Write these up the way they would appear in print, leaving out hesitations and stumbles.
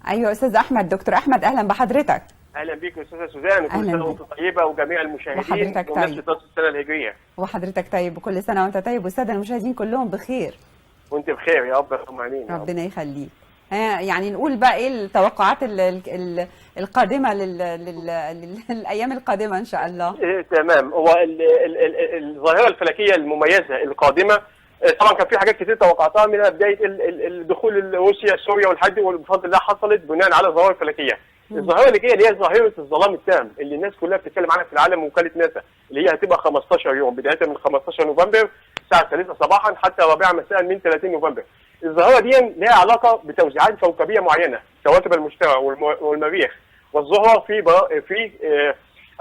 ايوه استاذ احمد، دكتور احمد اهلا بحضرتك. اهلا بيك استاذه سوزان، وكل سنة وانت طيبة وجميع المشاهدين وحضرتك طيب. السنة الهجرية. وحضرتك طيب، وكل سنة وانت طيب والسادة المشاهدين كلهم بخير. وانت بخير يا رب، اللهم امين. ربنا يخليك. يعني نقول بقى ايه التوقعات القادمة للايام القادمة ان شاء الله؟ تمام. هو الظاهرة الفلكية المميزة القادمة طبعا كان في حاجات كتير توقعتها، منها بداية الدخول روسيا سوريا والحد، وبفضل الله حصلت بناء على الظواهر الفلكية. الظاهرة الفلكية اللي هي ظاهره الظلام التام اللي الناس كلها بتتكلم عنها في العالم، وكالة ناسا، اللي هي هتبقى 15 يوم بداية من 15 نوفمبر الساعة 3 صباحا حتى 4 مساء من 30 نوفمبر. الظاهرة دي لها علاقة بتوزيعات كوكبيه معينة، كواكب المشتري والمريخ والزهرة في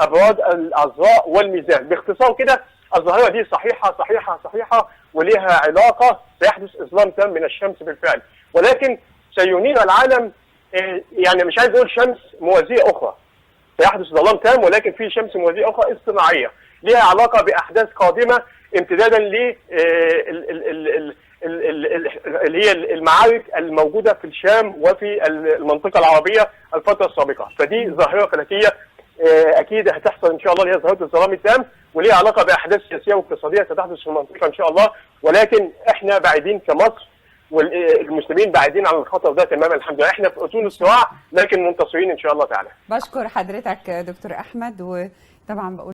ابراج العذراء والميزان. باختصار كده الظاهرة دي صحيحه صحيحه صحيحه وليها علاقة، سيحدث اظلام تام من الشمس بالفعل، ولكن سينير العالم، يعني مش عايز اقول شمس موازية اخرى، سيحدث ظلام تام ولكن في شمس موازية اخرى اصطناعيه ليها علاقة باحداث قادمة امتدادا ل اللي هي المعارك الموجودة في الشام وفي المنطقة العربية الفترة السابقة. فدي ظاهره فلكيه اكيد هتحصل ان شاء الله، اللي هي ظاهره الظلام التام، وليها علاقة باحداث سياسية واقتصادية ستحدث في المنطقة ان شاء الله، ولكن احنا بعيدين كمصر والمسلمين بعيدين عن الخطر ده تماما الحمد لله. احنا في اصول الصراع لكن منتصرين ان شاء الله تعالى. بشكر حضرتك دكتور احمد، وطبعا بقول